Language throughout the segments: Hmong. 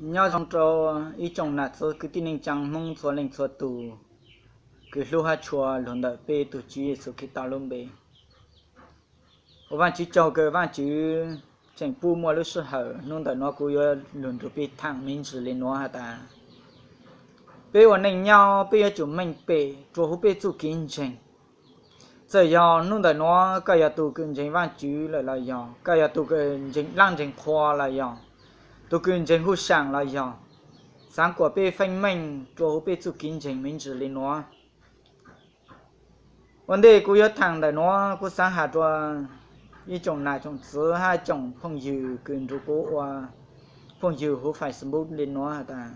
Nyob zoo rau ib tsoom nam txiv kwv tij neej tsaa Hmoob txhua leej txhua tus, kws hlub hab tshua lug ntawm peb tug Tswv Yexus Khetos lub npe. Ua Vaajtswv tsaug kws Vaajtswv tseem pub muaj lub sij hawm hnub ntawm nuav kuv yuav lug nrug peb thaam me ntsis le nuav has tas, peb ua neej nyob peb yuav tsum meej pem rua huv peb txuj kev ntseeg. Txawm yog hnub ntawm nuav koj yog tug kws ntseeg Vaajtswv lawm los yog, koj yog tug kws ntseeg dlaab ntseeg qhua los yog, tug kws ntseeg huj saam los yog, xaav kuas peb feej meej rua huv peb txuj kev ntseeg me ntsis le nuav. Ua ntej kuv yuav thaam ntawm nuav, kuv xaav has rua ib tsoom nam tsoom txiv hab tsoom phooj ywg kws nrug kuv ua phooj ywg huv Facebook le nuav has tas,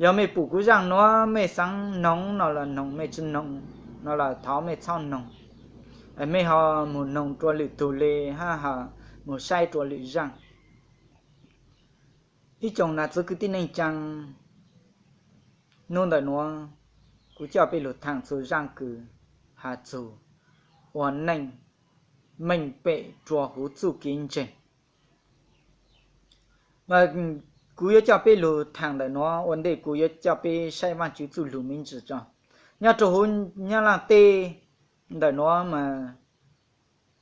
yog mej pum kuv zaaj nuav mej xaav noog no los noog, mej tsi noog no los thov mej txhob noog. Mej ho moog noog rua lwm tug le hab ho moog saib rua lwm zaaj. Ib tsoom nam txiv kwv tij neej tsaa, hnub ntawm nuav kuv coj peb lug thaam txug zaaj kws has txug ua neej meej pem rua huv txuj kev ntseeg. Mas kuv yuav coj peb lug thaam ntawm nuav, ua ntej kuv yuav coj peb saib Vaajtswv txuj lug me ntsis tso. Nyob rua huv Nyab Laaj teb ntawm nuav mas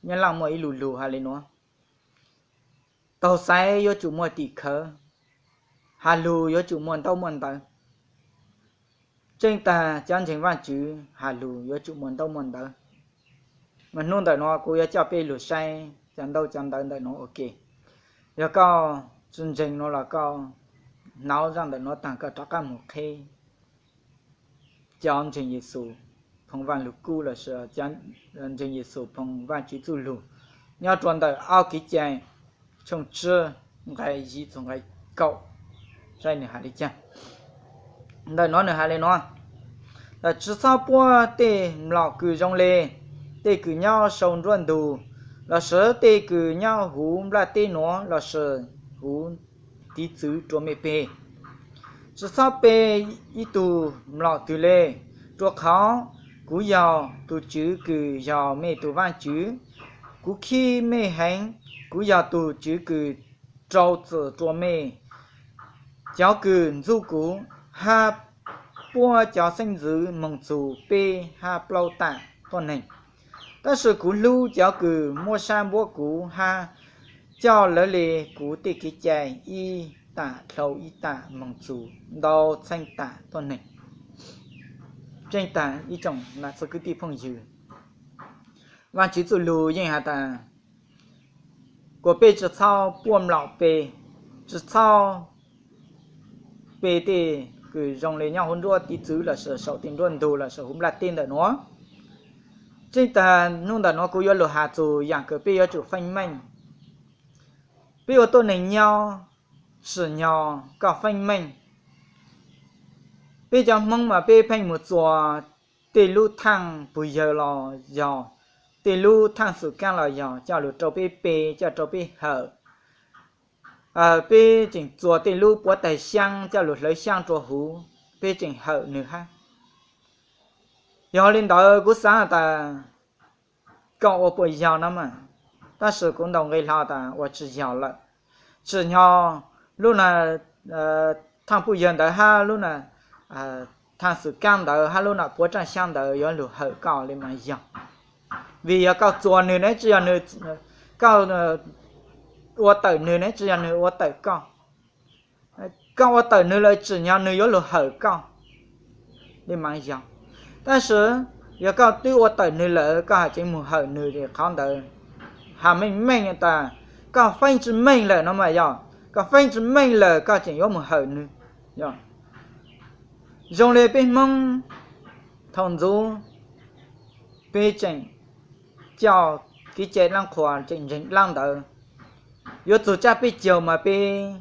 Nyab Laaj muaj ib lu lug has le nuav: taug xaiv yuav tsum muaj tim khawv, has lug yuav tsum muaj ntaub muaj ntawv. Tseeb tag cov ntseeg Vaajtswv has lug yuav tsum muaj ntaub muaj ntawv. Mas hnub ntawm nuav kuv yuav coj peb lug saib cov ntaub cov ntawv ntawm nuav ua ke. Yog koj tsi ntseeg nuav los koj hnov zaaj ntawm nuav taag koj rov qaab moog qheb cov ntseeg Yexus Phoov Vaaj Lug Kub lossis ntseeg Yexus Phoov Vaajtswv txuj lug nyob rua ntawm Ob Kev Cai tshooj tsib nqai yim txug nqai kaum. Saib nwg has le caag. Ntawm nuav nwg has le nuav: Tsi txhob puab tej mlom kws zoo le tej kws nyob sau nruab ntug, lossis tej kws nyob huv nplaj teb nuav, lossis huv tiv txwv rua mej pe. Tsi txhob pe ib tug mlom twg le, rua qhov kuv yog tug Tswv kws yog mej tug Vaajtswv. Kuv khib mej heev, kuv yog tug Tswv kws rau txim rua mej. Cov kws ntxub kuv hab puab cov xeeb ntxwv moog txug peb hab plaub tam tuab neeg, tab sis kuv hlub cov kws muab sab npuab kuv hab coj lawv le kuv tej kev cai ib tam dhau ib tam moog txug ntau txheeb tam tuab neeg. Tseeb tag ib tsoom nam txiv kwv tij phooj ywg, Vaajtswv txuj lug yeej has tas kuas peb tsi txhob puab mlom pe, tsi txhob pe tej kws zoo le nyob huv nruab tiv txwv lossis saum tej nruab ntug lossis huv nplaj teb ntawm nuav. Tseeb tag hnub ntawm nuav kuv yuav lug has txug yaam kws peb yuav tsum feej meej. Peb ua tuab neeg nyob, tsim nyog koj feej meej. Peb cov Hmoob mas peb pheej moog txuas tej lub thaaj pug yawg los yog, tej lub thaaj xwm kaab los yog coj lug rau peb pe, coj rau peb hawm. Peb tseem txuas tej lub puav taig xyaab coj lug hlawv xyaab rua huv, peb tseem hawm nwg hab. Yog le ntawd kuv xaav tas koj ua puas yog no mas, tab sis kuv ntaus nqe hlo tas ua tsi yog lawm. Tsim nyog lub na thaaj pug yawg ntawd hab lub na thaaj xwm kaab ntawd hab lub na puav taig xyaab ntawd yuav lug hawm koj le mas yog. Vim yog koj txuas nwg ne tsi yog nwg, koj ua tawm nwg ne tsi yog nwg ua tawm koj. Koj ua tawm nwg lawm tsim nyog nwg yuav lug hawm koj le mas yog. Tab sis yog koj twb ua tawm nwg lawm koj has tseev moog hawm nwg, qhov ntawd has meej meej tas koj feeb tsi meej lawm no mas yog, koj feeb tsi meej lawm koj tseem yuav moog hawm nwg. Zoo le peb Hmoob thaus ntxuv peb tseem coj kev cai dlaab qhuas tseem ntseeg dlaab ntawv, yuav txug tsab peb caug mas peb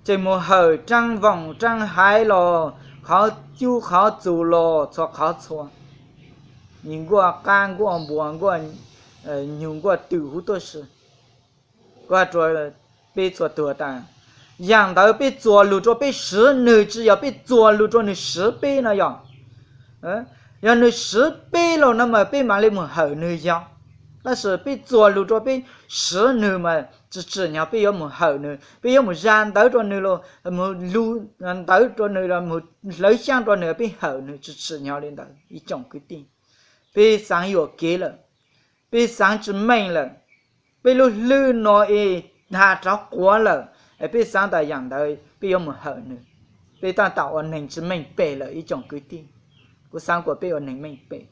tseem moog hawm raab voom raab haiv los qhov cub qhov txug los txhua qhov txhua, nkuaj qab nkuaj npua nkuaj nyug nkuaj twm huv tuab si. Kuv has rua peb txhua tug tas, yaam ntawd peb txuas lug rua peb siv, nwg tsi yog peb txuas lug rua nwg siv peb no yog. Yog nwg siv peb lawm no mas peb mam le moog hawm nwg yog. Tab sis peb txuas lus rau peb siv nws mas tsis tsim nyog peb yuav mus hawm nws, peb yuav mus zaj ntawv rau nws los mus lug ntawv rau nws los mus hlawv xyaab rau nws, peb hawm nws tsis tsim nyog li ntawd ib tsoom kwv tij. Peb xaav yuam kev lawm, peb xaav tsis meej lawm, peb lub hlwb no es has rov quav lawm, peb xaav tas yaam ntawd peb yuav mus hawm nws, peb tab tom ua neeg tsis meej pem lawm ib tsoom kwv tij. Kuv xaav kom peb ua neeg meej pem.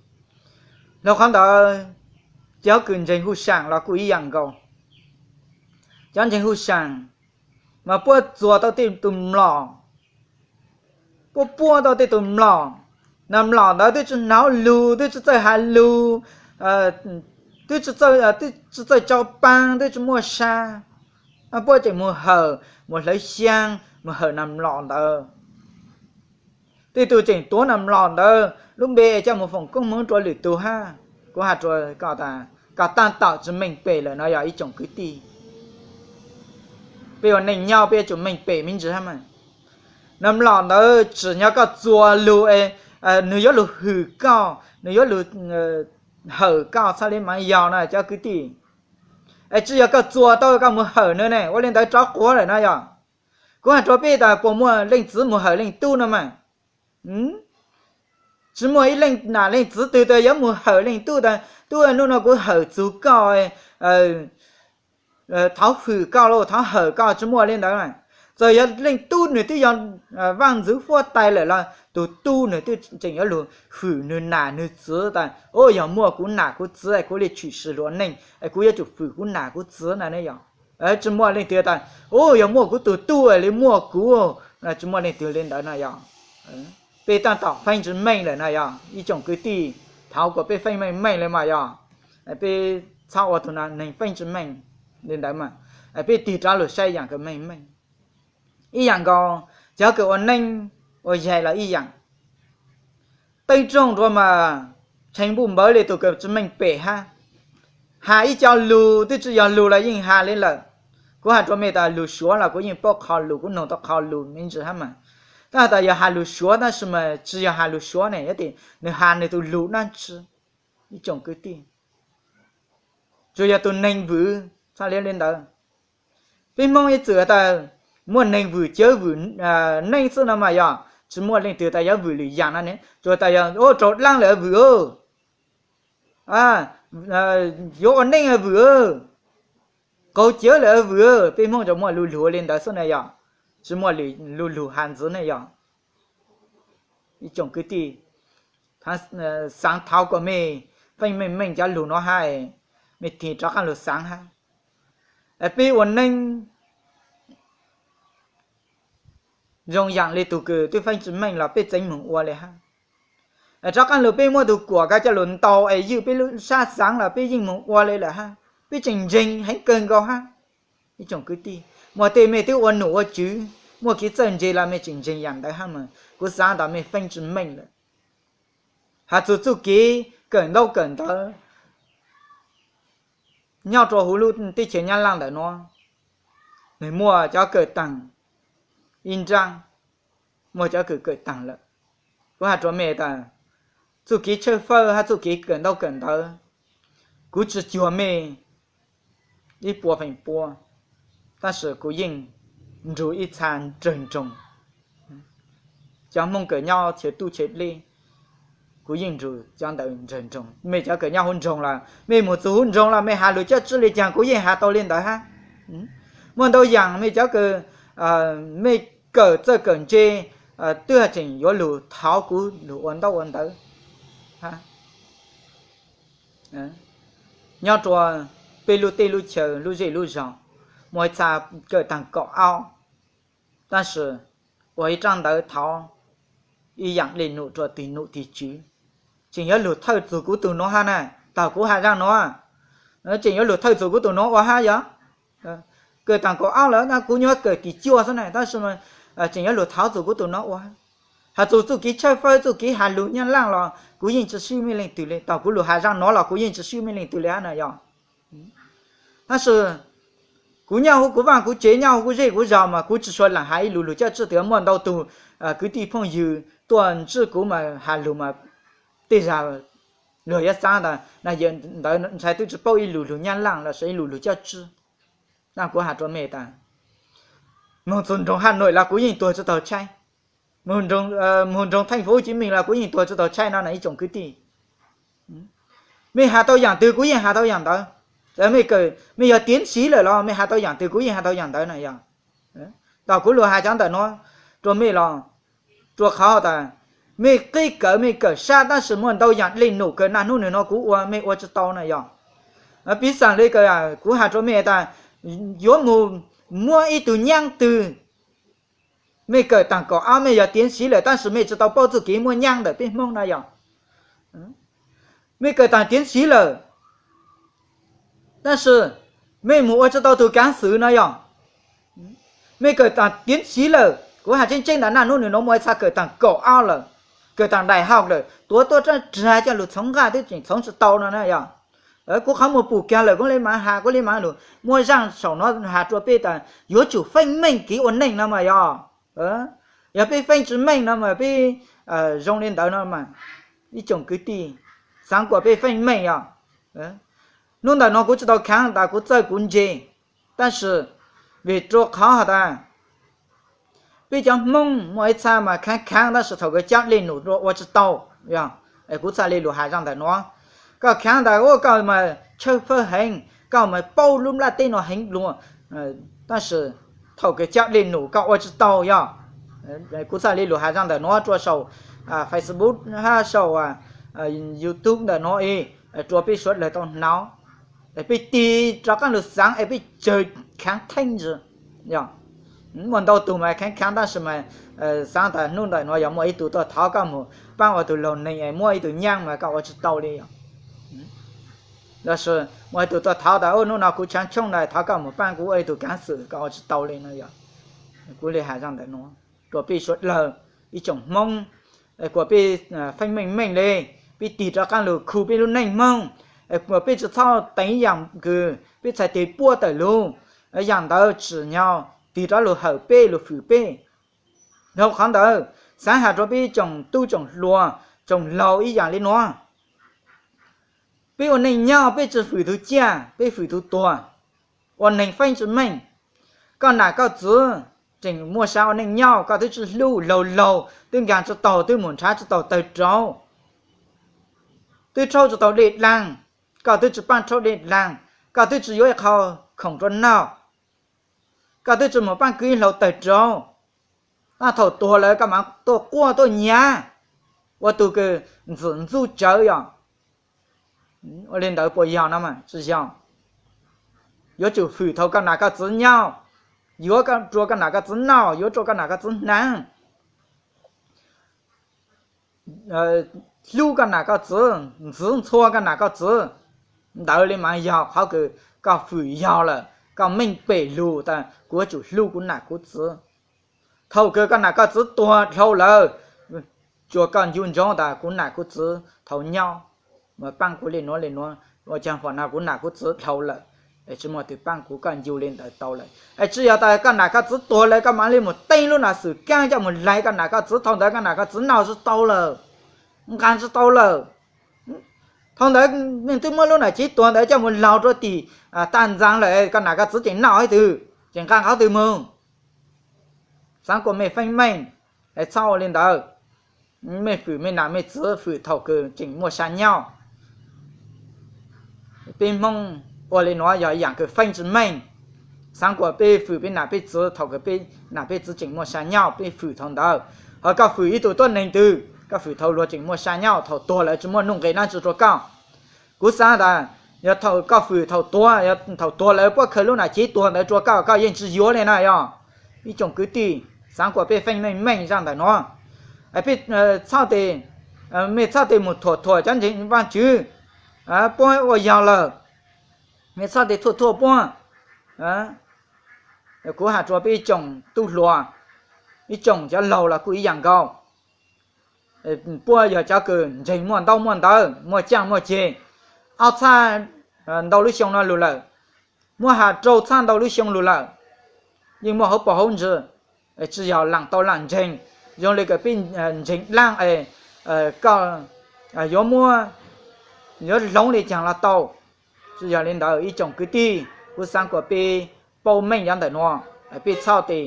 Los qhov ntawd, cov kws ntseeg hu saam los kuj ib yaam nkaus. Cov ntseeg hu saam mas puab txuas tau tej tus mlom, puab puab tau tej tus mlom, nas mlom ntawd twb tsis hnov lug, twb tsis txawj has lug, twb tsis txawj tso paa, twb tsis muaj sa, puab tseem mus hawm, mus hlawv xyaa, mus hawm nas mlom ntawd. Tej tug tseem tuav nas mlom ntawd lub npe es coj mus foom koob hmoov rua lwm tug hab. Kuv has rua koj tas, koj tab tom tsis meej pem lawm no yog ib tsoom kwv tij. Peb ua neej nyob peb yuav tsum meej pem me ntsis hab mas. Nas mlom ntawd tsim nyog koj txuas lug es nws yuav lug hwm koj, nws yuav lug hawm koj txhob le mav yog no cov kwv tij. Es tsis yog koj txuas tau koj mus hawm nws ne, ua li ntawd rov quav lawm no yog. Kuv has rua peb tas puas muaj leej txiv mus hawm leej tub no mas. Tsis muaj ib leej nam leej txiv twg tas yuav mus hawm leej tub tas, tub, nub no kuv hawm txug koj, thov hwm koj los thov hawm koj, tsis muaj li ntawd. Txawm yog leej tub nws twb yog vaaj ntxwv huab tais lawm los tug tub nws twb tseem yuav lug hwm nws nam nws txiv tas, u, yog muaj kuv nam kuv txiv es kuv le tshwm sim hluas neej es kuv yuav tsum hwm kuv nam kuv txiv na ne yog. Tsis muaj leej twg tas, u, yog muaj kuv tug tub es le muaj kuv, tsis muaj leej twg li ntawd no yog. Peb tab tom feeb tsis meej lawm no yog ib tsoom kwv tij. Thov kom peb feej meej meej le mas yog, peb txhob ua tug neeg feeb tsis meej li ntawd mas. Peb tig rov lug saib yaam kws meej meej. Ib yaam nkaus, cov kws ua neej ua yaig los ib yaam. Teeb rooj rua mas tshee npuj npawv li tug kws tsis meej pem hab. Has ib co lug twb tsis yog lug los yeej has li lawm. Kuv has rua mej tas lug Suav los kuv yeej paub qho lug, kuv noog tau qho lug me ntsis hab mas. Tab has tas yog has lug Suav tab sis mas tsis yog has lug Suav ne, yog tias nws has nws tug lug dlaab tsi, ib tsoom kwv tij. Tsuas yog tug neeg vwm txhob li li ntawd. Peb Hmoob ib txwm tas muaj neeg vwm cawv vwm neej xwb no mas yog, tsis muaj leej twg tas yuav vwm lwm yaam no ne, tsuas tas yog raug dlaab lawm vwm, yuav ua neej vwm, qaug cawv lawm vwm, peb Hmoob tsuas muaj lu lug li ntawd xwb ne yog, tsis muaj lu lug has ntxiv ne yog. Ib tsoom kwv tij, xaav thov kom mej feej meej meej cov lug nuav hab, mej tig rov qaab lug xaav hab. Peb ua neej zoo yaam li tug kws twb feeb tsis meej los peb txeev moog ua li hab. Rov qaab lug peb muab tug kuam kov coj lug ntaus es ywj peb lub sab xaav los peb yeej moog ua li lawm hab. Peb tseem ntseeg heev kawg nkaus hab. Ib tsoom kwv tij, muaj tej mej twb ua num ua tswv, muaj kev txawj ntse los mej tseem ntseeg yaam ntawd hab mas kuv xaav tas mej feeb tsis meej lawm. Has txug txuj kev kawm ntaub kawm ntawv nyob rua huv lub teb chaws Nyab Laaj ntawm nuav, nwg muaj cov kawm taag ib nraab, muaj cov kws kawm taag lawm. Kuv has rua mej tas, txuj kev tshawb fawb hab txuj kev kawm ntaub kawm ntawv, kuv tsi cuag mej ib puas feem pua, tab sis kuv yeej nrug ib txha nrawg nroog. Cov Hmoob kawm nyob chaw tub chaw dleb, kuv yeej nrug cov ntawd nrawg nroog. Mej cov kawm nyob huv nroog lawm, mej mus txug huv nroog lawm mej has lug caj tsib li caag kuv yeej has tau li ntawd hab. Muaj ntau yaam mej cov kawm, mej kawm txawj kawm ntse, twb tseem yuav lug thov kuv lug ua ntaub ua ntawv. Nyob rua peb lub teb lub chaw lub zej lub zog, muaj ib txha kawm taag kaum ob, tab sis ua ib rab ntawv thov ib yaam le num rua tug num tug tswv, tseem yuav lug thawj txug kuv tug nuav hab na. Thaus kuv has zaaj nuav, tseem yuav lug thawj txug kuv tug nuav ua hab yog. Kawm taag kaum ob lawm na, kuv nyuam kawm tim cuaj xwb na, tab sis tseem yuav lug thov txug kuv tug nuav ua hab. Has txug txuj kev tshawb fawb txuj kev has lug Nyab Laaj los kuv yeej tsi swb mej leej twg li. Thaus kuv lug has zaaj nuav los kuv yeej tsi swb mej leej twg li hab na yog. Tab sis kuv nyob huv kuv vaaj kuv tsev, nyob huv kuv zej kuv zog mas kuv tsi suav lees has ib lus lug caj tsib twg. Muaj ntau tug kwv tij phooj ywg tuaj ntsib kuv mas has lug mas tej zag Luag yuav xav tas na yawm ntawd ntshai twb tsis paub ib lus lug Nyab Laaj los sis ib lus lug coj tswb. Na kuv has rua mej tas, moog txug nroog Haj Nuam los kuv yeej tuag tsi taug tshaib, moog nroog Theej Fuv Hu Chi Meej los kuv yeej tuag tsi taug tshaib no na ib tsoom kwv tij. Mej has tau yaam twg kuv yeej has tau yaam ntawd. Mej yog tiav siv lawm los mej has tau yaam twg kuv yeej has tau yaam ntawd na yog. Tau kuv lug has cov ntawm nuav rua mej los, rua qhov tas mej qib kawm mej kawm sab tab sis muaj ntau yaam le num kawg na hnub nwg nuav kuv ua mej ua tsi tau na yog. Piv xam le kawg kuv has rua mej tas yuav moog muab ib tug nyaab twg, mej kawm taag kaum ob mej yog tiav siv lawm tab sis mej tsi tau paub txuj kev muab nyaab ntawm peb Hmoob na yog. Mej kawm taag tiav siv lawm tab sis mej moog ua tsi tau tug kaav xwm no yog. Mej kawm taag tiav siv lawm, kuv has tseeb tseeb tas na hnub nwg nuav muaj ib txha kawm taag kaum ob lawm, kawm taag daim hauj lawm, tuav tuaj rab rag coj lug txhoov nqaj twb tseem txhoov tsi tau no na yog. Kuv qhov muag pum kag lawm kuv le maam has kuv le maam lug muab zaaj saum nuav has rua peb tas yuav tsum feej meej kev ua neej no mas yog. Yog peb feej tsi meej no mas peb zoo le ntawd no mas ib tsoom kwv tij, xaav kuas peb feej meej yog. Hnub ntawm nuav kuv tsi tau khaav tas kuv txawj kuv ntse, tab sis vim rua qhov has tas peb cov Hmoob muaj ib txha mas khaav khaav tab sis thaum kawg caab le num ua tsi tau yog. Kuv txhaj le lug has zaaj ntawm nuav. Koj khaav tas koj mas tshawb fawb heev, koj mas paub lub nplaj teb no heev dlua, tab sis thaum kawg caab le num koj ua tsi tau yog. Kuv txhaj le lug has zaaj ntawm nuav rua saum Facebook hab saum YouTube ntawm nuav rua peb suav dlawg tau hnov, peb tig rov qaab lug xaav es peb tsawg khaav theeb ntsis. Muaj ntau tug mas khaav khaav tab sis mas xaav tas hnub ntawm nuav yog muaj ib tug tuaj thov koj moog paab ua tug laug neeg es muab ib tug nyaab mas koj ua tsi tau le yog. Los sis muaj ib tug tuaj thov tas hnub no kuv tshaav tshooj ntawd thov koj moog paab kuv ua ib tug kaav xwm koj ua tsi tau le no yog. Kuv le has zaaj ntawm nuav rua peb suav dlawg ib tsoom Hmoob, kuas peb feej meej meej le, peb tig rov qaab lug khu peb lub neej Hmoob, kuas peb tsi txhob teev yaam kws peb txhais tes puab tawm lug, yaam ntawd tsim nyog tig rov lug hawm peb lug fwm peb. Dhau qhov ntawd, xaav has rua peb tsoom tub tsoom hluas tsoom laug ib yaam le nuav, peb ua neej nyob peb tsi fwm tug ciaj peb fwm tug tuag, ua neeg feej tsi meej. Koj nam koj txiv tseem muaj sa ua neej nyob koj twb tsi hlub, laug laug twb nkaag tsi taug twb mus nrhav tsi taug tawg rauv, twb rhaub tsi taug dlej dlaag, koj twb tsi paab rhaub dlej dlaag, koj twb tsi yuav ib qho khoom rua noj, koj twb tsi mus paab kwv ib hlau tawg rauv. Tab thaum tuag lawm koj maam tuaj quaj tuaj nyiav ua tug kws ntxim ntxub tsawv yog. Ua le ntawd puas yog no mas tsi yog. Yuav tsum fwm thaum koj nam koj txiv nyob, yuav rua koj nam koj txiv noj, yuav rua koj nam koj txiv hnav, hlub koj nam koj txiv, ntxiv ntxhua koj nam koj txiv. Ntawd le mas yog qhov kws koj fwm yog lawm, koj meej pem lug tas kuv yuav tsum hlub kuv nam kuv txiv. Thaum kws koj nam koj txiv tuag dhau lawm, tsuas koj ncu ntsoov tas kuv nam kuv txiv thaum nyob mas paab kuv le nuav le nuav, ua caag huam no kuv nam kuv txiv dhau lawm, tsi muaj tug paab kuv, koj ncu le ntawd tau lawm. Es tsi yog tas koj nam koj txiv tuag lawm koj maam le mus teeb lub nam xwm kaab coj mus lais koj nam koj txiv, thaum ntawd koj nam koj txiv noj tsi tau lawm, nqaa tsi tau lawm. Thaum ntawd neeg twb muab lub nam txiv tuag ntawd coj mus laug rua tim tag ntxaa lawm, koj nam koj txiv tseem noj hov twg, tseem nqaa qhov twg moog? Xaav kuas mej feej meej, txhob ua le ntawd. Mej fwm mej nam mej txiv fwm thaum kws tseem muaj sa nyob. Peb Hmoob ua le nuav yog yaam kws feej tsi meej. Xaav kuas peb fwm peb nam peb txiv thaum kws peb nam peb txiv tseem muaj sa nyob peb fwm thaum ntawd. Hos koj fwm ib tug tuab neeg twg, koj fwm thaum luag tseem muaj sa nyob, thaum tuag lawm tsi muaj nuj nqes dlaab tsi rua koj. Kuv xaav tas yog thaum koj fwm thaum tuag, yog thaum tuag lawm puab khaws lub nam txiv tuag ntawd rua koj, koj yeej tsi yuav le na yog. Ib tsoom kwv tij, xaav kuas peb feej meej meej zaaj ntawm nuav. Peb txhob, mej txhob tes mus thuam thuam cov ntseeg Vaajtswv, puab ua yog lawm, mej txhob tes thuam thuam puab. Kuv has rua peb ib tsoom tub hluas, ib tsoom cov laug los kuj ib yaam nkaus. Puab yog cov kws ntseeg muaj ntaub muaj ntawv, muaj caaj muaj ceg, ob txhab ntau lub xyoo no lug lawm, muab has rau txhab ntau lub xyoo lug lawm, yeej muaj hauv paus hauv ntsis, tsi yog laam tau laam ntseeg. Zoo le kws peb ntseeg dlaab, koj yuav muab yuav hloov li caag los tau. Tsi yog li ntawd ib tsoom kwv tij, kuv xaav kuas peb paub meej yav ntawm nuav, peb txhob tes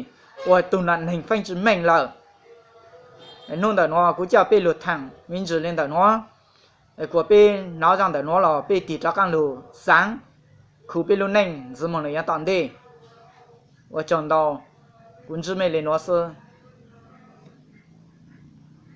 ua tug nam neeg feeb tsi meej lawm. Nub ntawm nuav kuv coj peb lug thaam me ntsis li ntawm nuav, kuas peb nov zaj ntawm nuav los peb tig rov qaab lug xaav khu peb lub neej ntxiv moog le yav tom ntej. Ua tsaug ntau, kuv ntsib mej le nuav xwb.